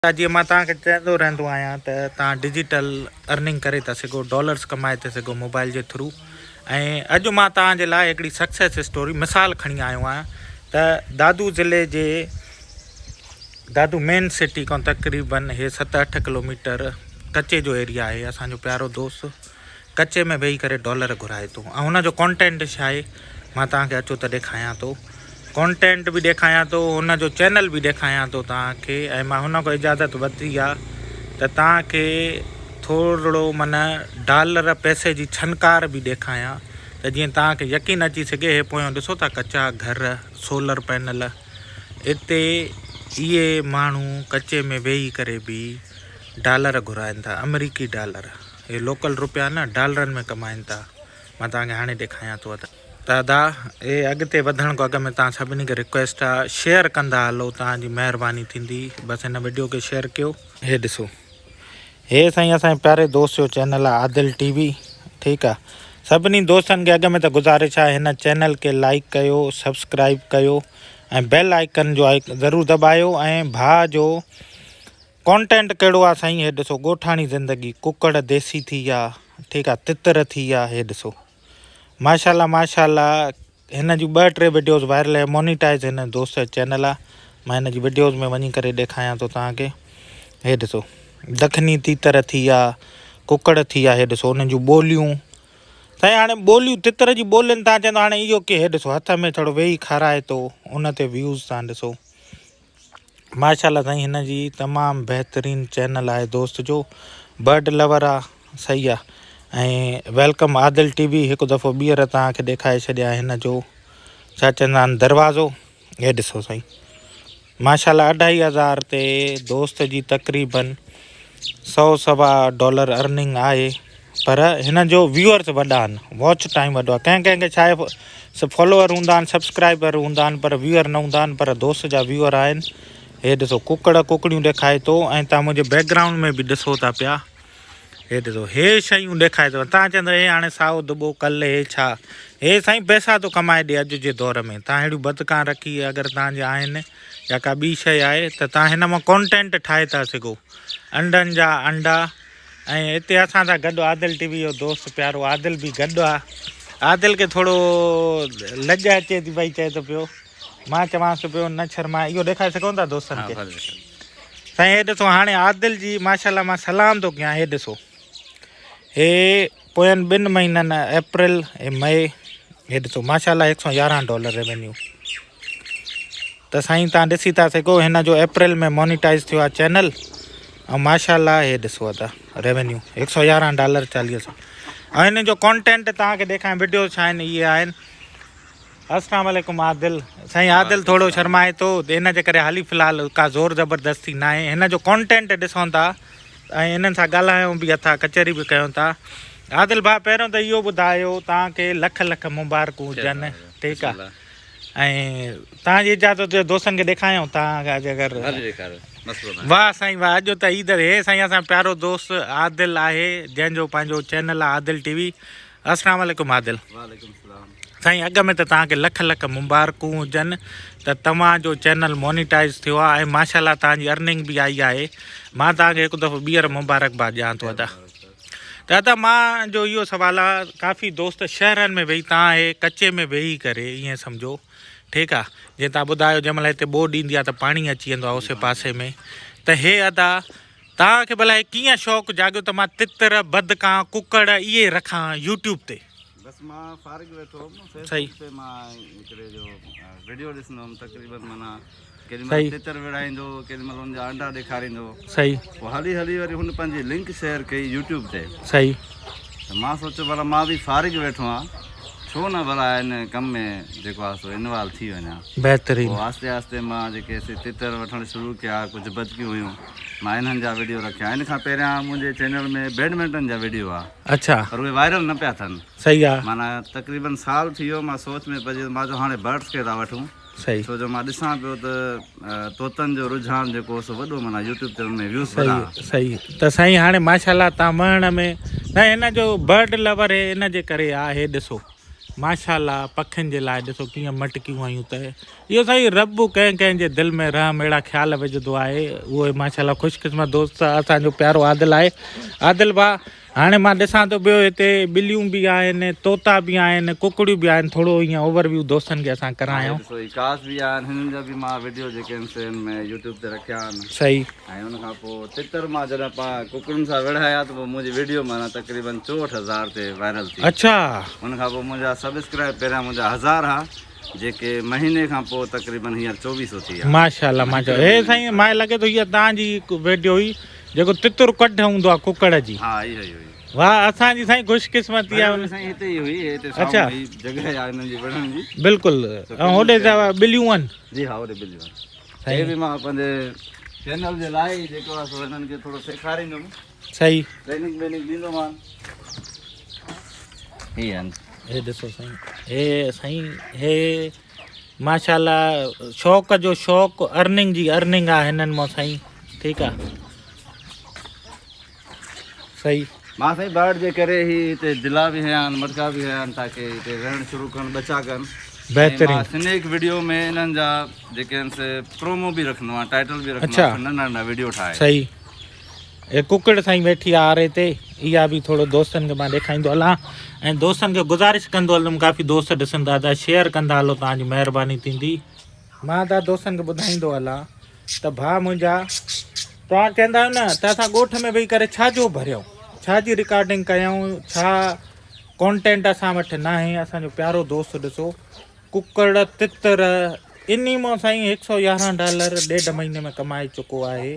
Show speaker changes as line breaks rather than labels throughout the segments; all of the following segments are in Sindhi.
جيئن مان توهان کي چوندو رهندو آهيان ته توهان ڊجيٽل ارننگ ڪري ٿا سگهو ڊالرس ڪمائي ٿا سگهو موبائل جي ٿرو ۽ اڄ مان توهان جي لاء هڪڙي سڪسيس اسٽوري مثال کڻي آيو آهيان ته دادو ضلعي جي دادو مين سٽي کان تقريبن هي ست اٺ ڪلوميٽر ڪچي جو ايريا آهي اسانجو پيارو دوست ڪچي ۾ ويهي ڪري ڊالر گهرائي ٿو ۽ هن جو ڪانٽينٽ ڇا آهي مان توهان کي اچو ته ڏيکايان ٿو ڪانٽينٽ به ڏيکايان ٿو هن جو چينل به ڏيکايان ٿو توهان کي ۽ مان هن کان اجازت ورتي آ ته توهان کي ٿورڙو من ڊالر پئسي جي ڇنڪار به ڏيکايان ته جيئن توهان کي يقين اچي سگهي هي پويان ڏسو ٿا ڪچا گهر سولر پينل اتي اهي ماڻهو ڪچي ۾ ويهي ڪري به ڊالر گهرائن ٿا آمريڪي ڊالر اهي لوڪل روپيا نه ڊالرن ۾ ڪمائن ٿا مان توهان کي هاڻي ڏيکايان ٿو ته ادا اهي اڳتي وڌڻ کان اڳ ۾ توهان سڀني کي رڪويسٽ آ شيئر ڪندا هلو توهان جي مهرباني ٿيندي بس هن وڊيو کي شيئر ڪيو. هي ڏسو هي سائين اسان جي پياري دوست جو چينل آ عادل ٽي وي ٺيڪ آ سڀني دوستن کي اڳ ۾ ته گذارش آ هن چينل کي لائيڪ ڪيو سبسڪرائيب ڪيو ۽ بيل آئيڪن جو آئيڪن ضرور دٻايو ۽ ڀاء جو ڪانٽينٽ ڪهڙو آ سائين هي ڏسو ڳوٺاڻي زندگي ڪڪڙ ديسي ٿي ويا ٺيڪ آ تتر ٿي ويا هي ڏسو ماشاءالله ماشاءالله هن جون ٻه ٽي وڊيوز وائرل آهي مونيٽائز هن دوست جو چينل آ مان هن جي وڊيوز ۾ وڃي ڪري ڏيکايان ٿو توهان کي هي ڏسو دکني تيتر ٿي ويا ڪڪڙ ٿي ويا هي ڏسو انهن جون ٻوليون سائين هاڻي ٻوليون تتر جي ٻولين تان چوندو هاڻي اهو ڪي هي ڏسو هٿ ۾ ٿورو ويهي کارائي ٿو ان تي ويوز تان ڏسو ماشاءالله سائين هن جي تمام بهترين چينل آهي دوست جو برڊ لور آ صحيح آ ۽ welcome Adil T V هڪ دفعو ٻيهر توهان کي ڏيکاري ڇڏيا هن جو ڇا چوندا آهن دروازو هي ڏسو سائين ماشاءالله اڍائي هزار تي دوست جي تقريبن سو سوا ڊالر ارننگ آهي پر هن جو ويوئرس وڏا آهن واچ ٽائيم وڏو آهي ڪنهن ڪنهن کي ڇا آهي فالوور هوندا آهن سبسڪرائبر هوندا آهن پر ويوئر نه هوندا آهن پر دوست جا ويوئر آهن هي ڏسو ڪڪڙ ڪڪڙيون ڏيکائي ٿو ۽ تان منهنجي بيڪ گرائونڊ ۾ به ڏسو ٿا پيا هي ڏسو هي شيون ڏيکائي ٿو تان چوندو هي هاڻي سائو دٻو ڪل هي ڇا هي سائين پئسا ٿو ڪمائي ڏي اڄ جي دور ۾ تان اهڙيون بدڪان رکي اگر تان جي آهن يا ڪا ٻي شي آهي ته تان هن مان ڪانٽينٽ ٺاهي ٿا سگهو انڊن جا انڊا ۽ اتي اسان سان گڏ عادل ٽي وي جو دوست پيارو عادل به گڏ آ عادل کي ٿورو لڄ اچي ٿي پئي چئي ٿو پيو مان چوانس ٿو پيو نه شرما اهو ڏيکاري سگهون ٿا دوستن کي سائين هي ڏسو هاڻي عادل جي ماشاءالله مان سلام ٿو ڪيان هي ڏسو هي پوين ٻن مهينن اپريل ۽ مئي هي ڏسو ماشاءالله هڪ سو يارهن ڊالر ريونيو ته سائين تان ڏسي ٿا سگهو هن جو اپريل ۾ مونيٽائز ٿيو آهي چينل ۽ ماشاءالله هي ڏسو ادا ريونيو هڪ سو يارهن ڊالر چاليهه سو ۽ هن جو ڪانٽينٽ تان کي ڏيکاريان وڊيو ڇا آهن اهي آهن السلام عليڪم عادل سائين عادل ٿورو شرمائي ٿو ان جي ڪري حالي في الحال ڪا زور زبردستي ناهي هن جو ڪانٽينٽ ڏسون ٿا ۽ انهن سان ڳالهايون به اٿا ڪچهري به ڪيون ٿا عادل ڀاء پهريون ته اهو ٻڌايو توهان کي لک لک مبارڪون هجن ٺيڪ آ ۽ توهان جي اجازت هجي دوستن کي ڏيکاريون توهان کي اگر واه سائين واه اڄ ته عيد هي سائين اسان پيارو دوست عادل آهي جنهن جو پنهنجو چينل آهي عادل ٽي وي السلام عليڪم عادل
وعليڪم السلام
سائين اڳ ۾ ته توهان کي لک لک مبارڪون هجن ته توهان جو چينل مونيٽائز ٿيو آهي ۽ ماشاءالله توهان جي ارننگ به آئي آهي مان توهان کي هڪ دفعو ٻيهر مبارڪباد ڏيان ٿو ادا ته ادا مان جو اهو سوال آ ڪافي دوست شهرن ۾ ويهي تان هي ڪچي ۾ ويهي ڪري ائين سمجهو ٺيڪ آ جي تان ٻڌايو جنهن مهل هتي ٻوڏ ايندي آ ته پاڻي اچي ويندو آ اوسي پاسي ۾ ته هي ادا تان کي ڀلا هي ڪيئن شوق جاڳيو ته مان تتر بدڪان ڪڪڙ اهي رکان يوٽيوب تي.
بس مان فارغ ويٺو هوم فيس بڪ تي مان هڪڙي جو وڊيو ڏسندو هوم تقريبن معنيٰ ڪيڏي مهل تتر وڙهائيندو هو ڪيڏي مهل ان جا انڊا ڏيکاريندو هو
صحيح
پوء هلي هلي وري هن پنهنجي لنڪ شيئر ڪئي يوٽيوب تي
صحيح
ته مان سوچيو ڀلا مان به فارغ ويٺو آهيان ڇو نه ڀلا ان ڪم ۾ جيڪو آهي سو انوالو ٿي وڃان
بهترين
پوء آهستي آهستي مان جيڪي سي تتر وٺڻ شروع ڪيا ڪجهه بدڪيون هيون مان انهن جا وڊيو رکيا ان کان پهريان منهنجي چينل ۾ بيڊمنٽن جا وڊيو هئا
اڇا.
پر اهي وائرل نه پيا ٿين.
صحيح آ.
معنيٰ تقريبن سال ٿي ويو مان سوچ ۾ پئجي ويس مان چيو هاڻي برڊس کي ٿا وٺون
صحيح.
ڇو جو مان ڏسان پيو ته طوطن جو رجحان جيڪو هو سو وڏو معنيٰ يوٽيوب تي ان ۾ ويوز وڏا ها.
صحيح صحيح ته سائين هاڻي ماشاءالله تان وهڻ ۾ نه هن جو برڊ لور هي ان جي ڪري آ هي ڏسو ماشاءالله پکين جي لاء ڏسو ڪيئن مٽڪيون آيون ته اهو سائين رب ڪنهن ڪنهن جي دل ۾ رحم اهڙا خيال وجهندو آهي اهو ماشاءالله خوش قسمت دوست اسان جو پيارو عادل آهي عادل ڀاء هاڻي مان ڏسان ٿو پيو هتي ٻليون به آهن طوطا به آهن ڪڪڙيون به آهن ٿورو ائين اوور ويو دوستن کي اسان ڪرايون.
ڏسو هي ڪاس به آهن هنن جا به مان وڊيو جيڪي آهن سي هن ۾ يوٽيوب تي رکيا آهن.
صحيح.
۽ ان کان پوء تتر مان جڏهن پاڻ ڪڪڙن سان وڙهايا ته پوء منهنجي وڊيو معنيٰ تقريبن 64000 تي وائرل ٿي.
اڇا.
ان کان پوء منهنجا سبسڪرائب پهريان منهنجا 1000 ها جيڪي مهيني کان پوء تقريبن هينئر 2400 ٿي ويا.
ماشاءالله ماشاءالله هي سائين ماء لڳي ٿو هي تان جي وڊيو هئي جيڪو تتر ڪڍ هوندو آ ڪڪڙ جي.
ها اها ئي هئي.
واه اسان جي سائين خوش قسمتي آ.
سائين هتي ئي هئي هتي سامهون هي جڳهه آ انهن جي وڙهڻ جي.
بلڪل ۽ هوڏي ته ٻليون آهن.
جي ها هوڏي ٻليون آهن. هي به مان پنهنجي چينل جي لاء ئي جيڪو آ سو هنن کي ٿورو سيکاريندم.
صحيح.
ٽريننگ بيننگ ڏيندومان. هي آهن.
هي ڏسو سائين هي سائين هي ماشاءالله شوق جو شوق ارننگ جي ارننگ آ هنن مان سائين ٺيڪ آ صحيح.
مان سائين برڊ جي ڪري هي هتي دلا به هنيا آهن مٽڪا به هنيا آهن تاڪي هتي رهڻ شروع ڪن ٻچا ڪن.
بهترين.
مان سنيڪ وڊيو ۾ انهن جا جيڪي آهن سي پرومو به رکندو آهيان ٽائيٽل به رکندو آهيان ننڍا ننڍا وڊيو ٺاهي.
صحيح. هي ڪڪڙ سائين ويٺي آ آري تي اها به ٿورو دوستن کي مان ڏيکاريندو هلان ۽ دوستن کي گذارش ڪندو هلندم ڪافي دوست ڏسن ٿا ته شيئر ڪندا هلو توهان جي مهرباني ٿيندي. مان ته دوستن کي ٻڌائيندو هلان ته ڀاء منهنجا توهان چوندا آهيو نه ته اسان ڳوٺ ۾ ويهي ڪري ڇا جو ڀريون ڇا جي رڪارڊنگ ڪيون ڇا ڪانٽينٽ اسان وٽ ناهي اسان جو پيارو دوست ڏسو ڪڪڙ تتر انهي مان سائين 111 ڊالر ڏيڍ مهيني ۾ ڪمائي چڪو آهي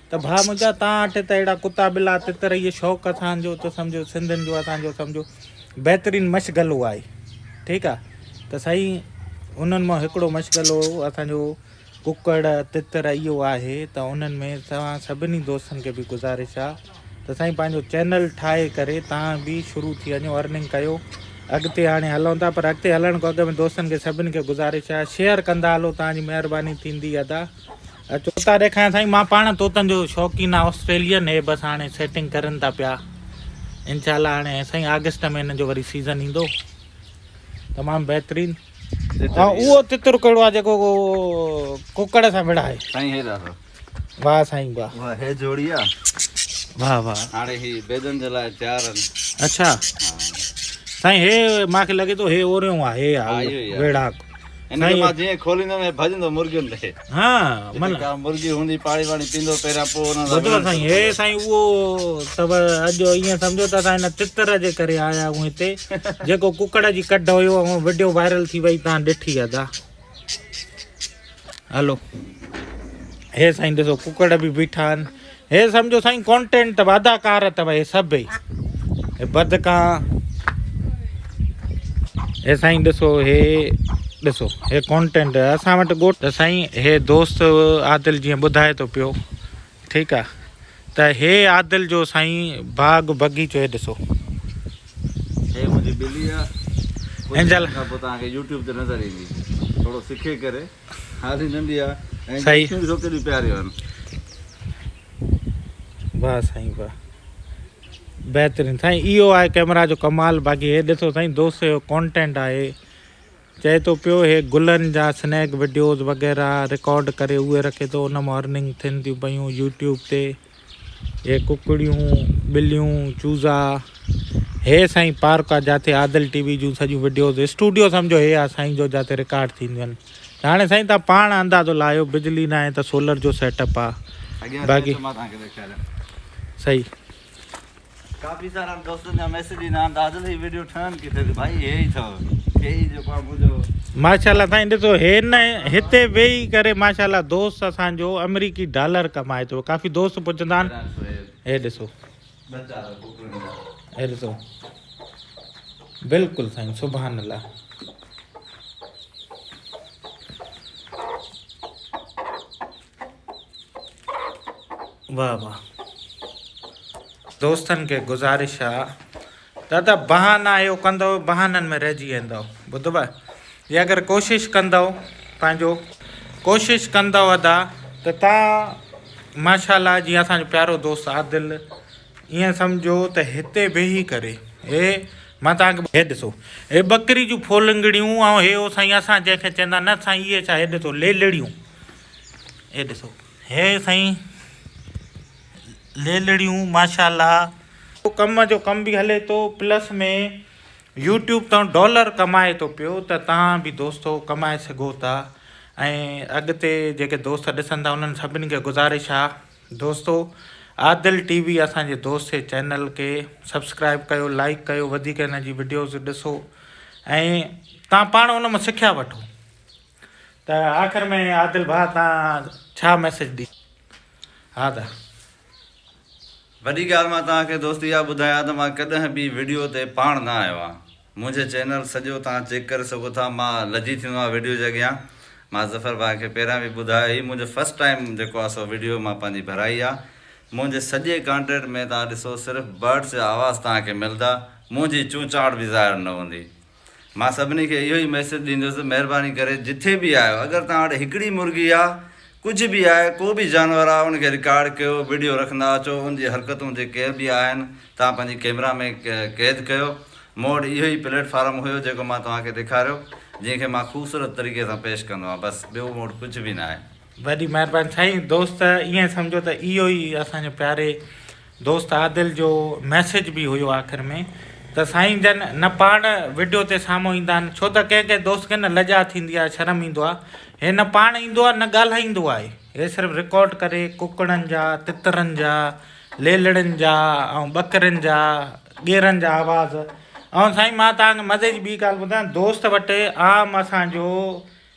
ته ڀاء منهنجا تان وٽ ته اهڙا ڪتا ٻلا تتر اهي شوق اسان جو ته سمجهو سنڌين جو اسان جو سمجهو بهترين مشغلو آهي ٺيڪ آ ته سائين انهن مان هڪڙو مشغلو اسان جو ڪڪڙ تتر اهو آهي ته انهن ۾ توهان سڀني دوستن کي به گذارش آ ته سائين پنهنجو چينل ٺاهي ڪري توهان به شروع ٿي وڃو ارننگ ڪيو اڳتي هاڻي هلون ٿا پر اڳتي هلڻ کان اڳ ۾ دوستن کي سڀني کي گذارش آ شيئر ڪندا هلو توهان جي مهرباني ٿيندي ادا. طوطا ڏيکاريان سائين مان پاڻ طوطن جو شوقين آ آسٽريلين هي بس هاڻي سيٽنگ ڪرن ٿا پيا انشاء الله هاڻي سائين آگسٽ ۾ هنن جو وري سيزن ايندو تمام بهترين اهو تتر ڪهڙو آ جيڪو ڪڪڙ سان وڙهائي
سائين هي ڏاڍو
واه سائين واه
واه هي جوڙي آ
واه واه
هاڻي هي بيدن جي لاء تيار آهن
اڇا سائين هي ماکي لڳي ٿو هي اوريون آ هي آ ويڙهاڪ
هن کي مان جيئن کوليندم هي ڀڄندو مرغين تي.
ها
من ڪا مرغي هوندي پاڻي واڻي پيندو پهريان پوء ان
سان ٻڌو سائين هي سائين اهو سڀ اڄ ائين سمجهو ته اسان هن تتر جي ڪري آيا آهيون هتي جيڪو ڪڪڙ جي ڪڍ هيو اهو وڊيو وائرل ٿي وئي تان ڏٺي ادا هلو هي سائين ڏسو ڪڪڙ به بيٺا آهن هي سمجهو سائين ڪانٽينٽ اٿو اداڪار اٿو هي سڀ ئي هي بدڪان هي سائين ڏسو هي ڏسو هي ڪانٽينٽ اسان وٽ ڳوٺ ته سائين هي دوست عادل جيئن ٻڌائي ٿو پيو ٺيڪ آ ته هي عادل جو سائين باغ بغيچو هي ڏسو
هي منهنجي ٻلي آ انجل کان پوء توهان کي يوٽيوب تي نظر ايندي ٿورو سکي ڪري حالي ننڍي آ ۽
صحيح.
اکيون ڏسو ڪيڏيون پياريون آهن.
واه سائين واه بهترين سائين اهو آهي ڪيمرا جو ڪمال باقي هي ڏسو سائين دوست جو ڪانٽينٽ آهي چئي ٿو پيو هي گلن جا سنيڪ وڊيوز وغيره رڪارڊ ڪري اهي رکي ٿو ان مان ارننگ ٿين ٿيون پيون يوٽيوب تي هي ڪڪڙيون ٻليون چوزا هي سائين پارڪ آ جاتي عادل ٽي وي جون سڄيون وڊيوز اسٽوڊيو سمجهو هي آ سائين جو جاتي رڪارڊ ٿينديون آهن ته هاڻي سائين تان پاڻ اندازو لايو بجلي ناهي ته سولر جو سيٽ اپ آ باقي صحيح
ڪافي سارا دوستن جا ميسيج ايندا آهن ته عادل هي وڊيو ٺهن ڪٿي ٿي ڀائي هي ئي اٿو هي ئي جيڪو آهي منهنجو
ماشاءالله سائين ڏسو هي نه هتي ويهي ڪري ماشاءالله دوست اسان جو آمريڪي ڊالر ڪمائي ٿو ڪافي دوست پڇندا آهن هي ڏسو هي ڏسو بلڪل سائين سبحان الله واه واه دوستن کي گذارش آ دادا بهانا اهو ڪندو بهانن ۾ رهجي ويندو ٻڌو جي اگر ڪوشش ڪندو پنهنجو ڪوشش ڪندو ادا ته تان ماشاءالله جي اسان جو پيارو دوست عادل ائين سمجهو ته هتي ويهي ڪري هي مان توهان کي هي ڏسو هي ٻڪري جون ڦولنگڙيون ۽ هي او سائين اسان جنهن کي چوندا نه سائين اهي ڇا هي ڏسو ليلڙيون هي ڏسو هي سائين ليلڙيون ماشاءالله ڪم جو ڪم به هلي ٿو پلس ۾ يوٽيوب تان ڊالر ڪمائي ٿو پيو ته توهان به دوستو ڪمائي سگهو ٿا ۽ اڳتي جيڪي دوست ڏسن ٿا انهن سڀني کي گذارش آ دوستو عادل ٽي وي اسان جي دوست جي چينل کي سبسڪرائب ڪيو لائيڪ ڪيو وڌيڪ هن جي وڊيوز ڏسو ۽ توهان پاڻ ان مان سکيا وٺو ته آخر ۾ عادل ڀاء توهان ڇا ميسج ڏي ها ته
وڏي ڳالهه مان توهان کي دوست اها ٻڌايان ته مان ڪڏهن به وڊيو تي پاڻ نه آيو آهيان منهنجي چينل سڄو توهان چيڪ ڪري سگهو ٿا مان لڄي ٿيندو آهيان وڊيو جي اڳيان مان ظفر ڀاء کي پهريان به ٻڌايو هي منهنجو فرسٽ ٽائيم جيڪو آهي سو وڊيو مان پنهنجي ڀرائي آهي منهنجي سڄي ڪانٽينٽ ۾ توهان ڏسو صرف برڊس جا آواز توهان کي ملدا منهنجي چونچاٽ به ظاهر نه هوندي مان سڀني کي اهو ئي ميسيج ڏيندس مهرباني ڪري جٿي به آهيو اگر توهان وٽ هڪڙي مرغي آ ڪجهه به آهي ڪو به جانور آ ان کي رڪارڊ ڪيو وڊيو رکندا اچو ان جي حرڪتون جيڪي به آهن توهان پنهنجي ڪيمرا ۾ قيد ڪيو مون وٽ اهو ئي پليٽ فارم هيو جيڪو مان توهان کي ڏيکاريو جنهن کي مان خوبصورت طريقي سان پيش ڪندو آهيان بس ٻيو مون وٽ ڪجهه به ناهي.
وڏي مهرباني سائين دوست ائين سمجهو ته اهو ئي اسان جو پياري دوست عادل جو ميسيج به هيو آخر ۾ ته سائين جن نه پاڻ وڊيو تي سامهون ايندا آهن ڇو ته ڪنهن ڪنهن دوست کي نه لڄا ٿيندي آهي شرم ايندو آهي هي نه پاڻ ايندو آهي نه ڳالهائيندو آهي هي صرف رڪارڊ ڪري ڪڪڙن جا تترن جا ليلڙن جا ۽ ٻڪرين جا ڳيرن جا آواز ۽ سائين مان توهان کي مزي جي ٻي ڳالهه ٻڌايان دوست وٽ عام اسان جو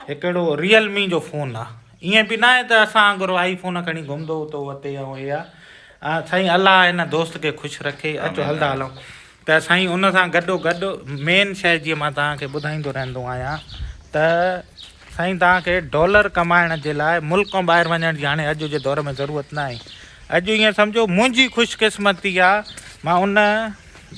هڪڙو ريئل مي جو فون آ ائين به ناهي ته اسان وانگر آئي فون کڻي گهمندو ٿو وتي ۽ هي آ سائين الله هن دوست کي خوش رکي اچو هلدا هلون ته سائين ان سان گڏو گڏ مين شيء جيئن مان توهان کي ٻڌائيندو رهندو آهيان ته سائين توهان کي ڊالر ڪمائڻ جي لاء ملڪ کان ٻاهر وڃڻ جي هاڻي اڄ جي دور ۾ ضرورت ناهي اڄ ائين سمجهو منهنجي خوش قسمتي آ مان ان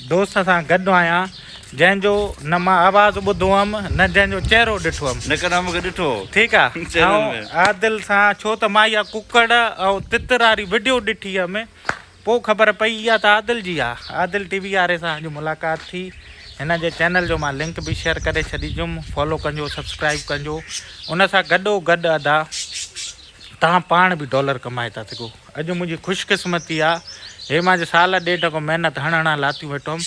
دوست سان گڏ آهيان جنهن جو نه مان آواز ٻڌو هئم نه جنهن جو چهرو ڏٺو هئم.
نه ڪڏهن مون کي ڏٺو هو.
ٺيڪ آ آئون عادل سان ڇو ته مان اها ڪڪڙ ۽ تتر واري وڊيو ڏٺي هئم پوء خبر پئي اها ته عادل جي آ. عادل ٽي وي واري سان اڄ ملاقات ٿي هن جي چينل جو مان لنڪ به شيئر ڪري ڇڏيندم فالو ڪنجو سبسڪرائب ڪنجو ان سان گڏو گڏ ادا توهان پاڻ به ڊالر ڪمائي ٿا سگهو. اڄ منهنجي خوش قسمتي آ هي مان جو سال ڏيڍ کان محنت هڻ هڻان لاتيون ويٺو هيم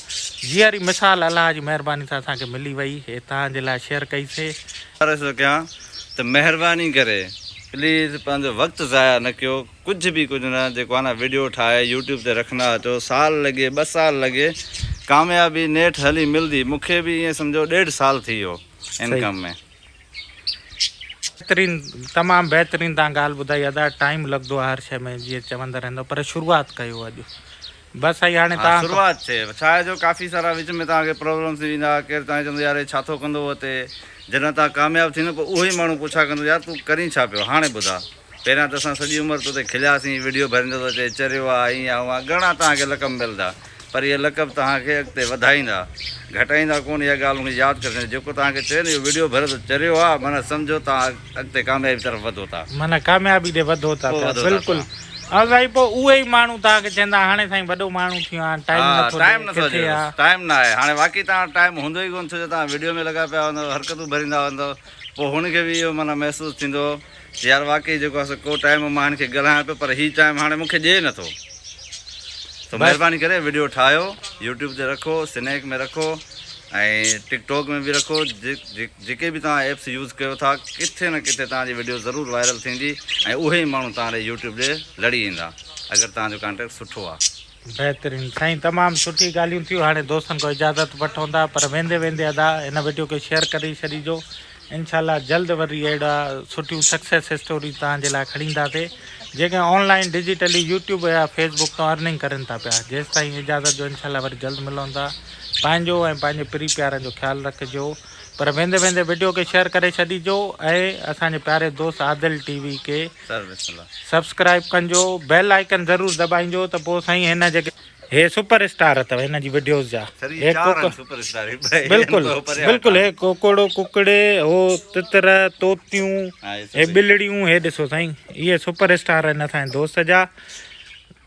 جيئري مثال الله جي مهرباني سان اسان کي ملي وئي هي توهان جي لاء شيئر ڪئي سي.
گذارش ٿو ڪيان ته مهرباني ڪري پليز پنهنجو وقت ضايع نه ڪيو ڪجهه به ڪجهه نه جيڪو آ نه وڊيو ٺاهي يوٽيوب تي رکندا اچو سال لڳي ٻه سال لڳي ڪاميابي نيٺ هلي ملدي مونکي به ائين سمجهو ڏيڍ سال ٿي ويو ان ڪم ۾.
بهترين تمام بهترين تان ڳالهه ٻڌائي ادا ٽائيم لڳدو آ هر شي ۾ جيئن چوندا رهندو پر شروعات ڪيو اڄ بس سائين هاڻي
ها
تان
شروعات ٿئي ڇا آهي جو ڪافي سارا وچ ۾ توهان کي پرابلمس ايندا ڪير توهان کي چوندو يار هي ڇا ٿو ڪندو وتي جڏهن توهان ڪامياب ٿيندو پوء اهو ئي ماڻهو پڇا ڪندو يار تون ڪرين ڇا پيو هاڻي ٻڌا پهريان ته اسان سڄي عمر تو تي کلياسين وڊيو ڀريندو ٿو اچي چريو آ ائين آ هونئن آ گهڻا توهان کي لقب ملندا پر اهي لقب توهان کي اڳتي وڌائيندا گهٽائيندا ڪونه اها ڳالهه مون کي ياد ڪري ڇڏيو جيڪو توهان کي چئي نه اهو وڊيو ڀري ٿو چريو آ معنيٰ سمجهو توهان اڳتي ڪاميابي طرف وڌو ٿا.
معنيٰ ڪاميابي ڏي وڌو ٿا پيا بلڪل ها سائين پوء اهي ئي ماڻهو توهان کي چوندا هاڻي سائين وڏو ماڻهو ٿي ويو آهين ٽائيم نٿو ڏي ڪٿي آ.
ٽائيم نه آهي هاڻي واقعي توهان وٽ ٽائيم هوندو ئي ڪونه ڇو جو توهان وڊيو ۾ لڳا پيا هوندؤ حرڪتون ڀريندا هوندؤ پوء هن کي به اهو معنيٰ محسوس ٿيندو يار واقعي جيڪو آهي سو ڪو ٽائيم مان هن کي ڳالهايان پيو پر هي ٽائيم هاڻي مونکي ڏئي نٿو سو مهرباني ڪري وڊيو ٺاهيو يوٽيوب تي رکو سنيڪ ۾ رکو ۽ ٽڪ ٽاڪ ۾ به رکو جيڪي به توهان ايپس يوز ڪيو ٿا ڪٿي نه ڪٿي توهان جي وڊيو ضرور وائرل ٿيندي ۽ اهي ئي ماڻهو توهان ڏي يوٽيوب ڏي لڙي ايندا اگر توهان جو ڪانٽيڪٽ سٺو آهي.
بهترين سائين تمام سٺي ڳالهيون ٿيون هاڻي دوستن کان اجازت وٺون ٿا پر ويندي ويندي ادا هن وڊيو کي شيئر ڪري ڇڏيجو انشاء الله جلد وري اهڙا سٺيون سڪسيس اسٽوريز توهان جي لاء کڻي اينداسي جيڪي آن لائن ڊجيٽلي يوٽيوب يا فيس بڪ تان ارننگ ڪرن ٿا پيا جيستائين اجازت جو انشاء الله وري جلد ملون ٿا پنهنجو ۽ پنهنجي پري پيارن جو خيال رکجو پر ويندي ويندي وڊيو کي شيئر ڪري ڇڏيجو ۽ اسان جي پياري دوست عادل ٽي وي کي سبسڪرائب ڪنجو بيل آئيڪن ضرور دٻائينجو ته پوء سائين هن جيڪي هي سپر اسٽار اٿو هن جي وڊيوز جا هي بلڪل بلڪل هي ڪوڪڙو ڪڪڙي هو تتر طوطيون هي ٻلڙيون هي ڏسو سائين اهي سپر اسٽار آهن اسان جي دوست جا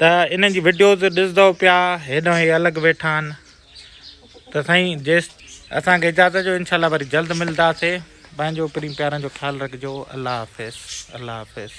ته انهن جي وڊيوز ڏسندو پيا هيڏانهن هي الڳ ويٺا آهن. ته سائين جيس اسان کي اجازت ڏيو انشاء الله وري جلد ملداسي پنهنجو پرين پيارن جو خيال رکجو الله حافظ الله حافظ.